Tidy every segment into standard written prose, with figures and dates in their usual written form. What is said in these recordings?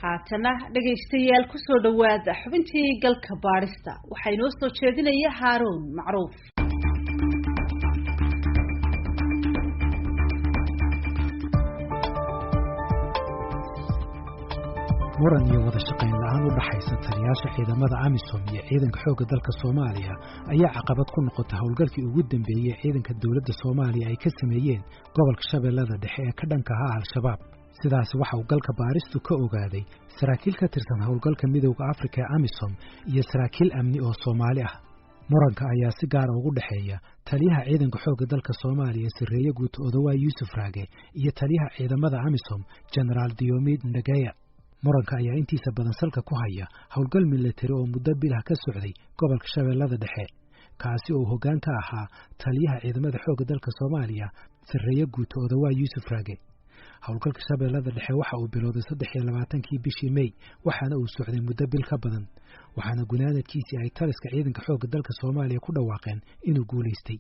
Haatana dhegaystayaal, kusoo dhowaada xubintii Galka Baadhista. Waxaa inoo soo jeedinaya Haaruun Macruuf. Muran iyo wada shaqayn la'aan u dhaxaysa taliyaasha ciidamada AMISOM iyo ciidanka xoogga dalka Soomaaliya ayaa caqabad ku noqotay howlgalkii ugu dambeeyey ciidanka dowladda Soomaaliya ay ka sameeyeen gobolka Shabeellada Dhexe ee ka dhanka ahaa Al-Shabaab. Sidaasi waxa uu Galka Baaristu ka ogaaday saraakiil ka tirsan howlgalka Midowda Afrika ee AMISOM iyo saraakiil amni oo Soomaali ah. Muranka ayaa si gaara ugu dhexeeya taliyaha ciidanka xoogga dalka Soomaaliya, Sarreeye Guud Odawaa Yuusuf Raage, iyo taliyaha ciidamada AMISOM, Jenaraal Diomid Ndegeya. Muranka ayaa intiisa badan salka ku haya howlgal milatari oo muddo bilah ka socday gobolka Shabeellada Dhexe, kaasi oo hoggaan ka ahaa taliyaha ciidamada xoogga dalka Soomaaliya, Sarreeye Guuto Odawaa Yuusuf Raage. Howlgalka Shabeellada Dhexe waxa uu bilowday 23-kii bishii Mey, waxaana uu socday muddo bil ka badan, waxaana gunaanadkiisii ay taliska ciidanka xoogga dalka Soomaaliya ku dhawaaqeen inuu guulaystay.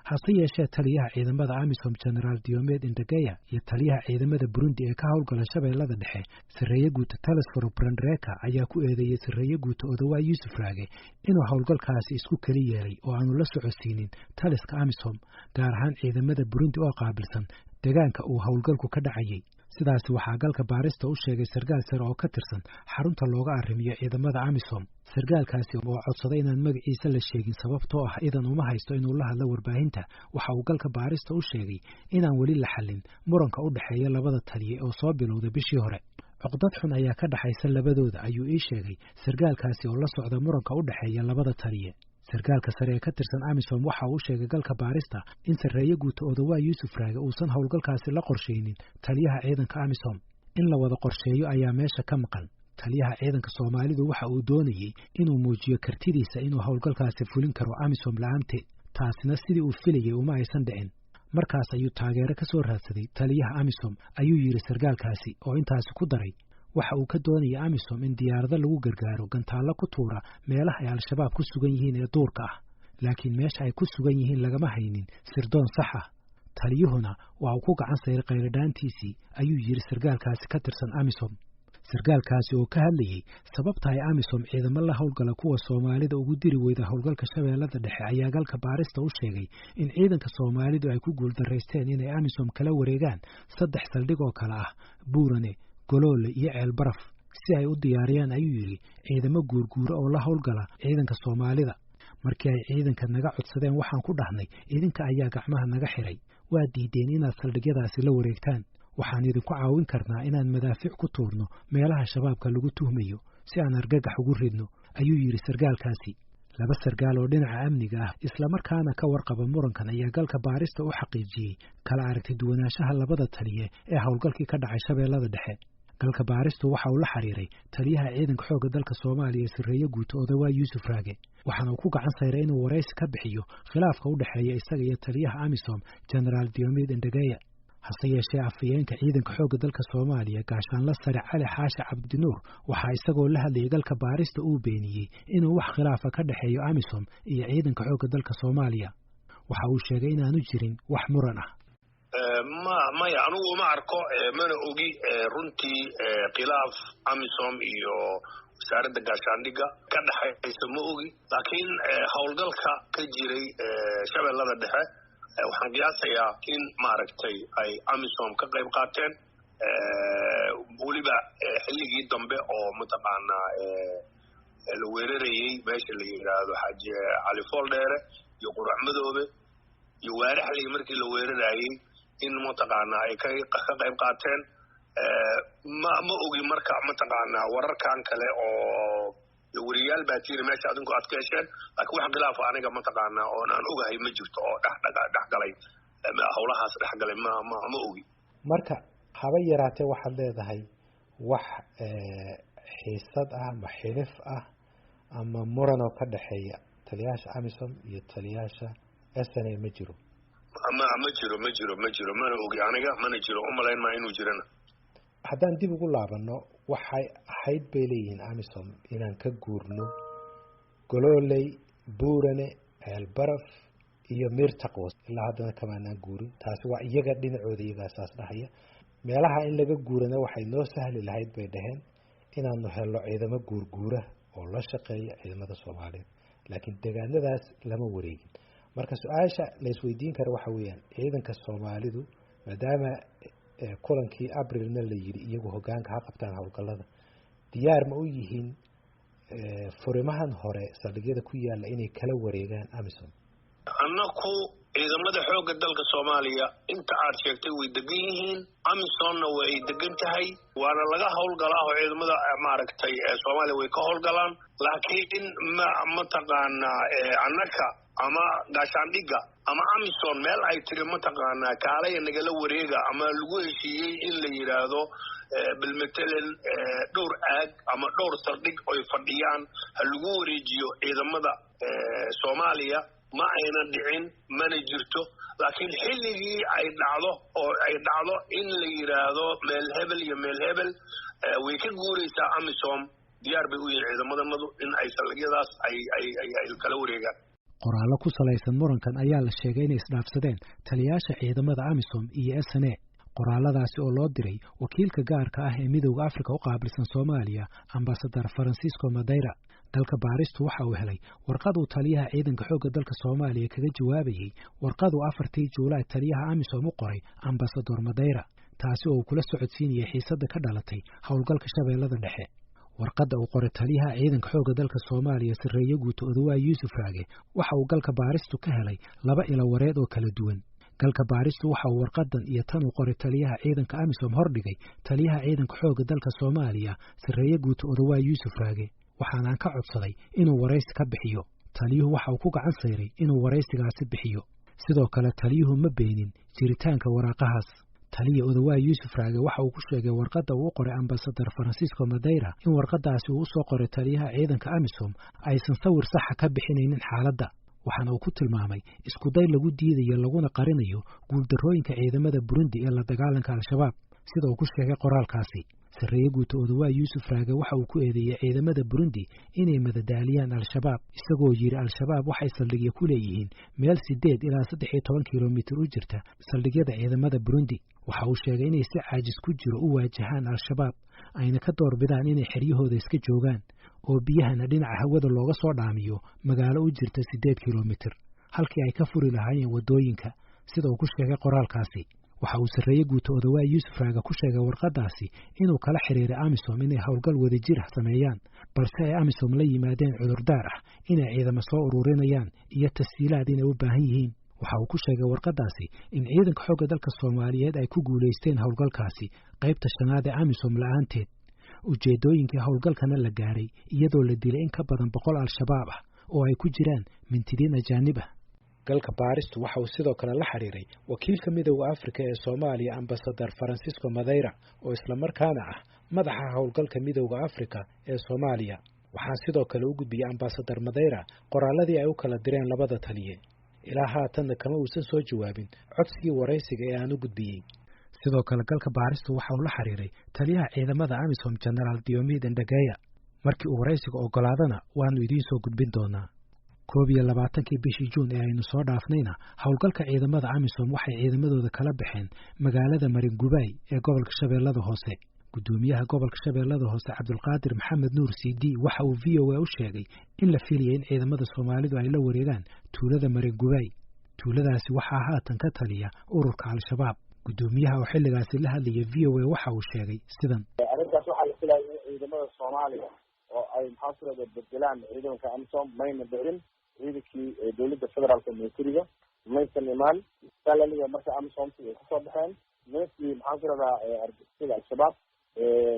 Hase yeeshee, taliyaha ciidamada AMISOM, Jenaraal Diomed Ndegeya, iyo taliyaha ciidamada Burundi ee ka howlgala Shabeellada Dhexe, Sarreeye Guuto Telesfor Brandreka, ayaa ku eedeeyey Sarreeye Guuto Odawaa Yuusuf Raage inuu howlgalkaasi isku keli yeelay oo aanu la socodsiinin taliska AMISOM, gaar ahaan ciidamada Burundi oo qaabilsan deegaanka uu howlgalku ka dhacayay. Sidaasi waxaa Galka Baarista u sheegay sarkaal sare oo ka tirsan xarunta looga arrimiyo ciidamada AMISOM. Sarkaalkaasi oo codsaday inaan magaciisa la sheegin sababtoo ah idan uma haysto inuu la hadlo warbaahinta, waxa uu Galka Baarista u sheegay inaan weli la xallin muranka u dhexeeya labada taliye oo soo bilowday bishii hore. "Cuqdad xun ayaa ka dhexaysa labadooda," ayuu ii sheegay sarkaalkaasi oo la socda muranka u dhexeeya labada taliye. Sarkaalka sare ee ka tirsan AMISOM waxa uu sheegay Galka Baarista in Sarreeye Guuto Odawaa Yuusuf Raage uusan howlgalkaasi la qorshaynin taliyaha ciidanka AMISOM. "In la wada qorsheeyo ayaa meesha ka maqan. Taliyaha ciidanka Soomaalidu waxa uu doonayey inuu muujiyo kartidiisa inuu howlgalkaasi fulin karo AMISOM la'aanteed. Taasina sidii uu filayey uma aysan dhicin. Markaas ayuu taageero ka soo raadsaday taliyaha AMISOM," ayuu yidhi sarkaalkaasi oo intaasi ku daray: "Waxa uu ka doonaya AMISOM in diyaarado lagu gargaaro, gantaallo ku tuura meelaha ay Al-Shabaab ku sugan yihiin ee duurka ah, laakiin meesha ay ku sugan yihiin lagama haynin sirdoon sax ah. Taliyuhuna waa uu ku gacan sayray khayradhaantiisii," ayuu yidhi sarkaalkaasi ka tirsan AMISOM. Sarkaalkaasi oo ka hadlayey sababta ay AMISOM ciidamo la howlgala kuwa Soomaalida ugu diri weyda howlgalka Shabeellada Dhexe ayaa Galka Baarista u sheegay in ciidanka Soomaalidu ay ku guuldarraysteen inay AMISOM kala wareegaan saddex saldhig oo kale ah Buurane, Goloole iyo Ceelbaraf, si ay u diyaariyaan, ayuu yidhi, ciidamo guurguura oo la howlgala ciidanka Soomaalida. "Markii ay ciidanka naga codsadeen, waxaan ku dhahnay: 'Idinka ayaa gacmaha naga xiray, waa diideen inaad saldhigyadaasi la wareegtaan. Waxaan idinku caawin karnaa inaan madaafiic ku tuurno meelaha Shabaabka lagu tuhmayo si aan argagax ugu ridno,' ayuu yidhi sarkaalkaasi. Laba sarkaal oo dhinaca amniga ah islamarkaana ka warqaba murankan ayaa Galka Baarista u xaqiijiyey kala aragti duwanaanshaha labada taliye ee howlgalkii ka dhacay Shabeellada Dhexe. Galka Baaristu waxa uu la xiriiray taliyaha ciidanka xoogga dalka Soomaaliya, Sarreeye Guuto Odawaa Yuusuf Raage, waxaana uu ku gacan sayray inuu waraysi ka bixiyo khilaafka u dhexeeya isaga iyo taliyaha AMISOM, Jenaraal Diomid Ndegeya. Hase yeeshee, afhayeenka ciidanka xoogga dalka Soomaaliya, Gaashaanla Sare Cali Xaashi Cabdinuur, waxaa isagoo la hadlayay Galka Baarista uu beeniyey inuu wax khilaafa ka dhexeeyo AMISOM iyo ciidanka xoogga dalka Soomaaliya. Waxa uu sheegay inaanu jirin wax muran ah. Ma maya, anigu uma arko mana ogi runtii khilaaf AMISOM iyo Wasaaradda Gaashaandhigga ka dhexaysa, ma ogi. Laakiin howlgalka ka jiray Shabeellada Dhexe waxaan qiyaasayaa in maaragtay ay AMISOM ka qayb qaateen, weliba xilligii dambe oo mataqaanaa la weerarayey meesha la yidhaahdo Xaaji Cali Fooldheere iyo Qurac Madoobe iyo Waaraxley markii la weerarayey in mataqaanaa ay ka qayb qaateen. Ma ogi marka mataqaanaa wararkan kale oo weriyaal baa tiri meesha adinku aad ka hesheen, laakiin wax khilaafa aniga mataqaanaa oon aan ogahay ma jirto oo dhexgalay howlahaas dhexgalay, ma ogi. Marka haba yaraatee waxaad leedahay wax xiisad ah ama xilif ah ama muran oo ka dhexeeya taliyaasha AMISOM iyo taliyaasha SNA ma jiro? Ma jiro, ma jiro, ma jiro, mana ogi aniga, mana jiro, umalayn maa inuu jirana. Haddaan dib ugu laabano, waxay ahayd bay leeyihiin AMISOM inaan ka guurno Golooley, Buurane, Ceelbaraf iyo Miirtaqwo, ilaa haddana kamaanaan guurin. Taasi waa iyaga dhinacooda, iyagaa saas dhahaya. Meelaha in laga guurana waxay noo sahli lahayd, bay dhaheen, Inaanu helno ciidamo guurguura oo la shaqeeya ciidamada Soomaaliyeed, laakiin deegaanadaas lama wareegin. Marka su-aasha la isweydiin kara waxa weeyaan, ciidanka Soomaalidu, maadaama kulankii Abrilna la yidhi iyagu hogaanka ha qabtaan howlgallada, diyaar ma u yihiin furimahan hore saldhigyada ku yaala inay kala wareegaan AMISOM? Annaku ciidamada xoogga dalka Soomaaliya inta aad sheegtay way degan yihiin, AMISOMna way degan tahay, waana laga howlgalaa oo ciidamada maaragtay Soomaaliya way ka howlgalaan. Laakiin ma mataqaanaa annaka ama gaashaandhigga ama AMISOM meel ay tiri mataqaanaa kaalaya nagala wareega ama lagu heshiiyey in la yidhaahdo bilmatalan dhowr aag ama dhowr saldhig oy fadhiyaan ha lagu wareejiyo ciidamada Soomaaliya, ma ayna dhicin, mana jirto. Laakiin xilligii ay dhacdo oo ay dhacdo in la yidhaahdo meel hebel iyo meel hebel way ka guuraysaa AMISOM, diyaar bay u yihiin ciidamadamadu in ay saldhigyadaas ay kala wareegaan. Qoraallo ku salaysan murankan ayaa la sheegay inay isdhaafsadeen taliyaasha ciidamada AMISOM iyo SNA, qoraalladaasi oo loo diray wakiilka gaarka ah ee Midowda Afrika u qaabilsan Soomaaliya, Ambasadar Francisco Madeira. Galka Baaristu waxa uu helay warqad uu taliyaha ciidanka xoogga dalka Soomaaliya kaga jawaabayey warqaduu 4-tii Juulaay taliyaha AMISOM u qoray Ambasador Madeira, taasi oo uu kula socodsiinayay xiisadda ka dhalatay howlgalka Shabeellada Dhexe. Warqadda uu qoray taliyaha ciidanka xoogga dalka Soomaaliya, Sarreeye Guuto Odawaa Yuusuf Raage, waxa uu Galka Baaristu ka helay laba ilo wareed oo kala duwan. Galka Baaristu waxa uu warqadan iyo tan uu qoray taliyaha ciidanka AMISOM hordhigay taliyaha ciidanka xoogga dalka Soomaaliya, Sarreeye Guuto Odawaa Yuusuf Raage, waxaanaan ka codsaday inuu waraysi ka bixiyo. Taliyuhu waxa uu ku gacan sayray inuu waraysigaasi bixiyo. Sidoo kale taliyuhu ma beenin jiritaanka waraaqahaas. Taliya Odawaa Yuusuf Raage waxa uu ku sheegay warqadda uu u qoray Ambasadar Francisco Madeira in warqadaasi uu usoo qoray taliyaha ciidanka AMISOM aysan sawir saxa ka bixinaynin xaaladda, waxaana uu ku tilmaamay iskuday lagu diidayo laguna qarinayo guuldarrooyinka ciidamada Burundi ee la dagaalanka Al-Shabaab, sida uu ku sheegay qoraalkaasi. Sarreeye Guuto Odawaa Yuusuf Raage waxa uu ku eedeeyey ciidamada Burundi inay madadaaliyaan Al-Shabaab, isagoo yidhi Al-Shabaab waxay saldhigyo ku leeyihiin meel 8 ilaa 13 kilomitir u jirta saldhigyada ciidamada Burundi. Waxa uu sheegay inay si caajis ku jiro u waajahaan Al-Shabaab, ayna ka doorbidaan inay xeryahooda iska joogaan oo biyahana dhinaca hawada looga soo dhaamiyo magaalo u jirta 8 kilomitir halkii ay ka furi lahaayeen waddooyinka, sida uu ku sheegay qoraalkaasi. Waxa uu Sarreeye Guuto Odawaa Yuusuf Raaga ku sheegay warqadaasi inuu kala xiriiray AMISOM inay howlgal wadajir ah sameeyaan, balse ay AMISOM la yimaadeen cudurdaar ah inay ciidamo soo ururinayaan iyo tashiilaad inay u baahan yihiin. Waxa uu ku sheegay warqadaasi in ciidanka xoogga dalka Soomaaliyeed ay ku guulaysteen howlgalkaasi qaybta shanaad ee AMISOM la-aanteed, ujeeddooyinkii howlgalkana la gaaray, iyadoo la dilay in ka badan 100 Al-Shabaab ah oo ay ku jiraan mintidiin ajaanib ah. Galka Baaristu waxa uu sidoo kale la xiriiray wakiilka Midowda Afrika ee Soomaaliya, Ambasadar Francisco Madeira, oo islamarkaana ah madaxa howlgalka Midowda Afrika ee Soomaaliya. Waxaa sidoo kale u gudbiyey Ambasadar Madeira qoraaladii ay u kala direen labada taliye. Ilaa haatanna kama uusan soo jawaabin codsigii waraysiga ee aan u gudbiyey. Sidoo kale Galka Baaristu waxa uu la xiriiray taliyaha ciidamada AMISOM, Genaraal Diomid Ndegeya. Markii uu waraysiga ogolaadana waanu idiin soo gudbin doonaa. 21-kii bishii Juun ee aynu soo dhaafnayna howlgalka ciidamada AMISOM waxay ciidamadooda kala baxeen magaalada Maringubaay ee gobolka Shabeellada Hoose. Guddoomiyaha gobolka Shabeellada Hoose, Cabdulqaadir Maxamed Nuur C D, waxa uu VOA u sheegay in la filayay in ciidamada Soomaalidu ay la wareegaan tuulada Maringubaay. Tuuladaasi waxaa haatan ka taliya ururka Al-Shabaab. Guddoomiyaha oo xilligaasi la hadlaya VOA waxa uu sheegay sidan: Arrintaas waxaa la filaya in ciidamada Soomaaliya oo ay maxaa tirada bedelaan ciidanka AMISOM. Mayna dhicin. Ciidankii dowladda federaalka militariga maysan imaan salaliga. Marka AMISOMti ay kasoo baxeen nimankii maxaan ku radaa argagixisada Al-Shabaab,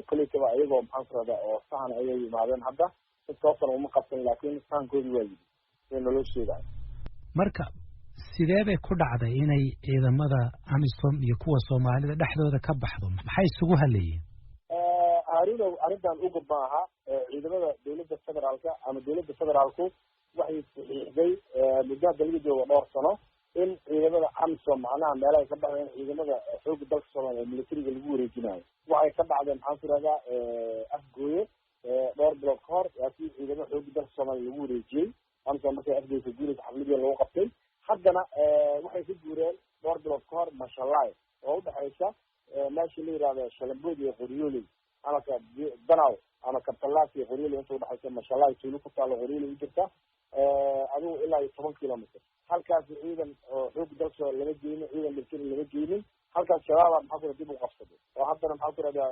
kolleytaba ayagoo maxaan ku rahdaa oo sahan ayay yimaadeen. Hadda si toosan uma qabsan, laakiin sahankoodii waa yimi sida naloo sheegayo. Marka sidee bay ku dhacday inay ciidamada AMISOM iyo kuwa Soomaalida dhexdooda ka baxdo? Maxay isugu haleeyeen? Haarunow, arrintan ugub ma aha. Ciidamada dowladda federaalka ama dowladda federaalku waxay saxiixday muddo hadda laga joogo dhowr sano in ciidamada AMISOM macnaha meelahay ka baxdeen ciidamada xoogga dalka Soomaaliya ee militariga lagu wareejinayo. Waxay ka dhacdeen maxaan ku irahdaa Afgooye dhowr bilood ka hor, waakii ciidamada xoogga dalka Soomaaliya lagu wareejiyey AMISOM markay Afgooye ka guuraysa xafladii lagu qabtay. Haddana waxay ka guureen dhowr bilood ka hor Mashalay oo udhexaysa meesha la yihahdo Shalambood iyo Qoryooley amaka Danaw. Ama Kabtalaas iyo Qoryooley inta udhexaysa, Mashallah tuulo ku taalo Qoryooley u jirta adigu ilaa iyo 10 kilometer. Halkaasi ciidan oo xoog dalka lama geynin, ciidan military lama geynin. Halkaas Shabaaba, maxaa ku dib u qabsaday, oo haddana, maxaa ku rahdaa,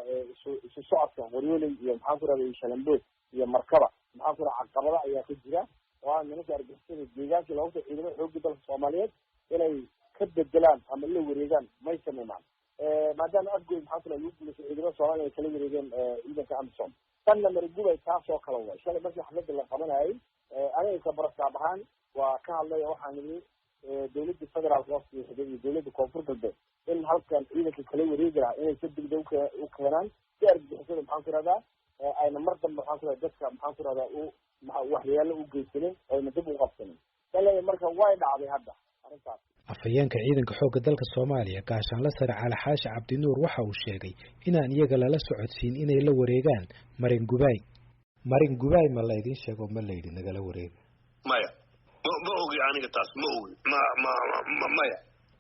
isu socodka Qoryooley iyo, maxaa ku rahda, Shalambood iyo Markaba, maxaa ku raha, caqabada ayaa ka jira, oo ah nimanka argixisada deegaankii loogu soo ciidamada xoogga dalka Soomaaliyeed inay ka bedelaan ama la wareegaan maysan imaan, maadaama Afgoy, maxaa ku raha, lagu guuleystay, ciidamada Soomaaliya ay kala wareegeen ciidanka AMISOM. Tanna Marigubay taas oo kale way. Shalay markii xafladda la qabanayay, aniga ka barasaab ahaan waa ka hadlay oo waxaan idhi dawladda federaalka oo siixday iyo dawladda Koonfur Galbeed in halkan ciidanka kala wareegi lahaa inay si degdeg u keenaan, si argagixisada, maxaan ku rahdaa, ayna mar dambe, maxaan ku rahda, dadka, maxaan ku rahdaa, u waxyeelo u geysanin, ayna dib u qabsanin. Shalay marka way dhacday hadda arrintaas. Afhayeenka ciidanka xoogga dalka Soomaaliya, Gaashaanla Sare Cali Xaashi Cabdinuur, waxa uu sheegay inaan iyaga lala socodsiin inay la wareegaan Marin Gubaay. Marin Gubaay ma la idiin sheego? Ma la yidhi nagala wareega? Maya, ma ogi aniga taas, ma ogi, ma maya.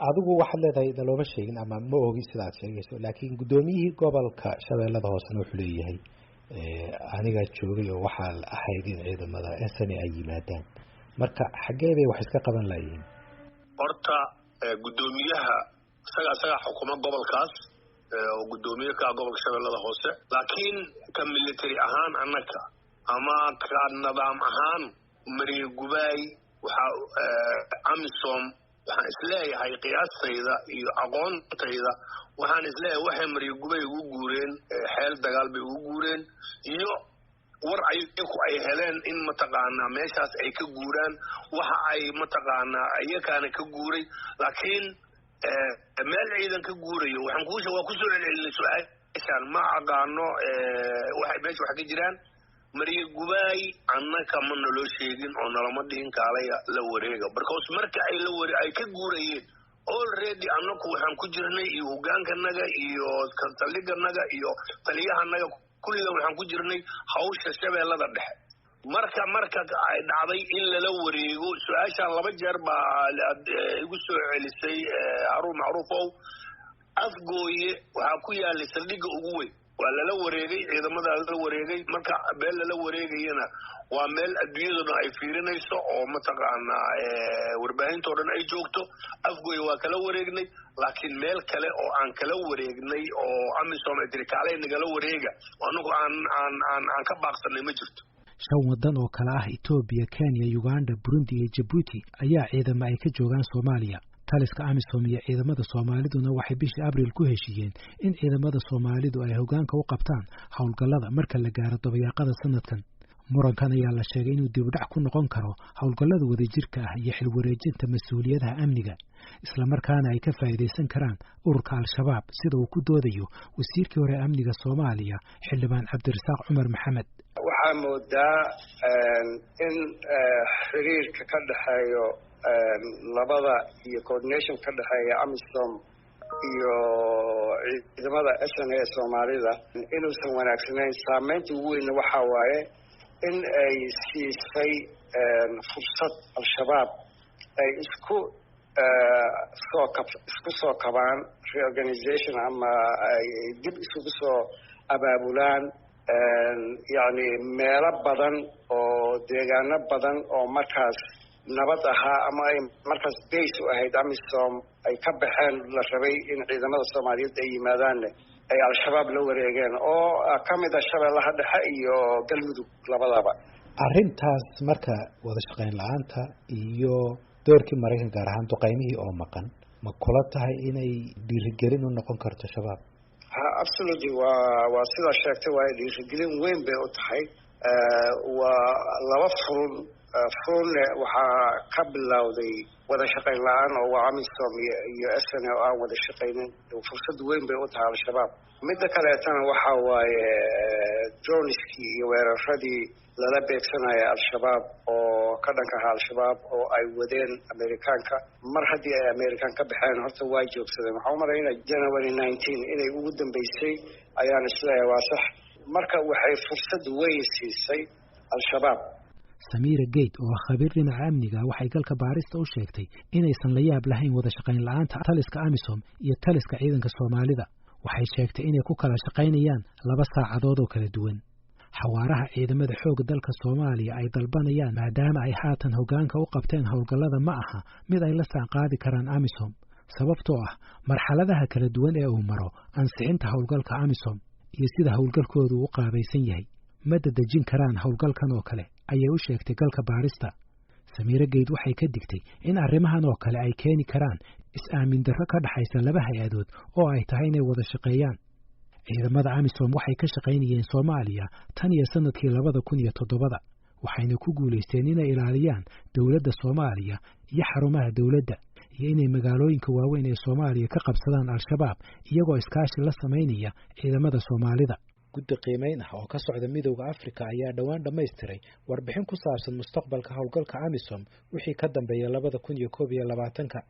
Adigu waxaad leedahay nalooma sheegin ama ma ogi sidaad sheegayso, laakiin guddoomiyihii gobolka Shabeellada Hoosena wuxuu leeyahay anigaa joogay oo waxaa ahayd in ciidamada SNA ay yimaadaan. Marka xaggee bay wax iska qaban layihiin? Horta guddoomiyaha isagaa xukuma gobolkaas oo guddoomiye ka ah gobolka Shabeellada Hoose, laakiin ka military ahaan annaka ama ka nidaam ahaan Mareegubaay waxaa AMISOM, waxaan isleeyahay qiyaastayda iyo aqoontayda, waxaan isleeyahay waxay Mareegubay ugu guureen xeel dagaal bay ugu guureen, iyo war ayaku ay heleen in, mataqaanaa, meeshaas ay ka guuraan. Waxa ay, mataqaanaa, iyakaana ka guuray, laakiin meel ciidan ka guurayo waxaan kuusha waa kusoo celcelinay su-aashaan. Ma aqaano waxay meesha wax ka jiraan. Mariya Gubaay annaka ma naloo sheegin oo nalama dhihin kaalaya la wareega, because marka ay la ware ay ka guurayeen already annaku waxaan ku jirnay, iyo hogaankanaga iyo saldhiganaga iyo taliyahanaga kulligan waxaan ku jirnay hawsha Shabeellada Dhexe. Marka ay dhacday in lala wareego, su-aashaan laba jeer baa igu soo celisay, Haruun Macruufow. Afgooye waxaa ku yaalay saldhigga ugu weyn, waa lala wareegay, ciidamada lala wareegay. Marka meel lala wareegayana waa meel adduunyaduna ay fiirinayso oo, mataqaanaa, warbaahintao dhan ay joogto. Afgooye waa kala wareegnay, laakiin meel kale oo aan kala wareegnay oo AMISOM ay tiri kaalay nagala wareega, anagu aan ka baaqsanay ma jirto. Shan waddan oo kale ah Etoobiya, Kenya, Uganda, Burundi iyo Jabuuti ayaa ciidamo ay ka joogaan Soomaaliya. Taliska AMISOM iyo ciidamada Soomaaliduna waxay bishii Abriil ku heshiiyeen in ciidamada Soomaalidu ay hoggaanka u qabtaan howlgallada marka la gaaro dabayaaqada sanadkan. Murankan ayaa la sheegay inuu dibudhac ku noqon karo howlgallada wadajirka ah iyo xilwareejinta mas-uuliyadaha amniga, islamarkaana ay ka faa'iidaysan karaan ururka Al-Shabaab, sida uu ku doodayo wasiirkii hore amniga Soomaaliya, xildhibaan Cabdirasaaq Cumar Maxamed. Waxaa moodaa in xiriirka ka dhexeeyo labada iyo coordination ka dhexeeya AMISOM iyo ciidamada SNA ee Soomaalida inuusan wanaagsanayn. Saameynta ugu weynna waxaa waaye in ay siisay fursad Al-Shabaab ay isku soo kabaan, reorganization, ama ay dib isugu soo abaabulaan, yacni meelo badan oo deegaano badan oo markaas nabad ahaa ama ay markaas base u ahayd AMISOM ay ka baxeen, la rabay in ciidamada Soomaaliyeed ay yimaadaanne ay Al-Shabaab la wareegeen, oo ka mid ah Shabeellaha Dhexe iyo Galmudug labadaba. Arrintaas marka wada shaqayn la-aanta iyo doorkii Maraykan, gaar ahaan duqaymihii oo maqan, ma kula tahay inay dhiirigelin u noqon karto Shabaab? Ha, absolutely, waa sidaa sheegtay waayo, dhiirigelin weyn bay u tahay. Waa laba furun. Furunne waxaa ka bilowday wada shaqayn la-aan, oo waa AMISOM iyo SNA oo aan wada shaqaynin. Fursad weyn bay u tahay Al-Shabaab. Midda kaleetana waxa waaye droniskii iyo weeraradii lala beegsanaya Al-Shabaab oo ka dhanka ahaa Al-Shabaab oo ay wadeen Amerikaanka, mar haddii ay Amerikaan ka baxeen horta waa joogsadeen. Waxaan umalaynaa January 19 inay ugu dambeysay ayaan isleeyahay, waa sax. Marka waxay fursad weyn siisay Al-Shabaab. Samiira Gate oo ah khabiir dhinaca amniga waxay galka baarista u sheegtay inaysan la yaab lahayn wada shaqayn la-aanta taliska AMISOM iyo taliska ciidanka Soomaalida. Waxay sheegtay inay ku kala shaqaynayaan laba saacadood oo kala duwan. Xawaaraha ciidamada xoogga dalka Soomaaliya ay dalbanayaan, maadaama ay haatan hoggaanka u qabteen howlgallada, ma aha mid ay la saanqaadi karaan AMISOM, sababtoo ah marxaladaha kala duwan ee uu maro ansixinta howlgalka AMISOM iyo sida howlgalkoodu u qaabaysan yahay. Ma dadejin karaan howlgalkan oo kale, ayay u sheegtay Galka Baarista. Samiiro Geyd waxay ka digtay in arrimahan oo kale ay keeni karaan is-aamin darro ka dhaxaysa laba hay-adood oo ay tahay inay wada shaqeeyaan. Ciidamada AMISOM waxay ka shaqaynayeen Soomaaliya tan iyo sanadkii 2007-da, waxayna ku guulaysteen inay ilaaliyaan dowladda Soomaaliya iyo xarumaha dowladda iyo inay magaalooyinka waaweyn ee Soomaaliya ka qabsadaan Al-Shabaab, iyagoo iskaashi la samaynaya ciidamada Soomaalida. Guddi qiimayn ah oo ka socda Midowda Afrika ayaa dhowaan dhammaystiray warbixin ku saabsan mustaqbalka howlgalka AMISOM wixii ka dambeeya 2021-ka.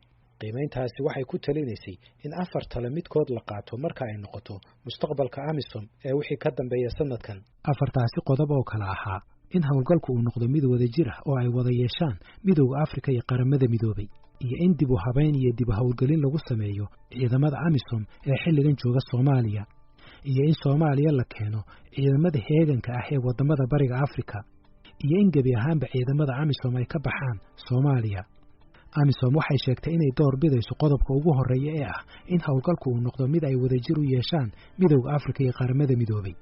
Qiimayntaasi waxay ku talinaysay in afar talo midkood la qaato marka ay noqoto mustaqbalka AMISOM ee wixii ka dambeeya sanadkan. Afartaasi qodob oo kale ahaa in howlgalku uu noqdo mid wadajir ah oo ay wada yeeshaan Midowda Afrika iyo Qaramada Midoobay, iyo in dib u habayn iyo dib u howlgelin lagu sameeyo ciidamada AMISOM ee xilligan jooga Soomaaliya, iyo in Soomaaliya la keeno ciidamada heeganka ah ee waddamada Bariga Afrika, iyo in gebi ahaanba ciidamada AMISOM ay ka baxaan Soomaaliya. AMISOM waxay sheegtay inay door bidayso qodobka ugu horreeya ee ah in howlgalku uu noqdo mid ay wadajir u yeeshaan Midowda Afrika iyo Qaramada Midoobay.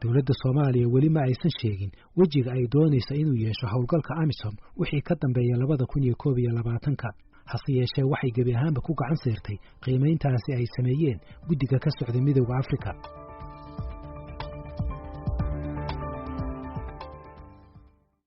Dowladda Soomaaliya weli ma aysan sheegin wejiga ay doonaysa inuu yeesho howlgalka AMISOM wixii ka dambeeya 2021-ka. Hase yeeshee, waxay gebi ahaanba ku gacan sayrtay qiimayntaasi ay sameeyeen guddiga ka socda Midowda Afrika.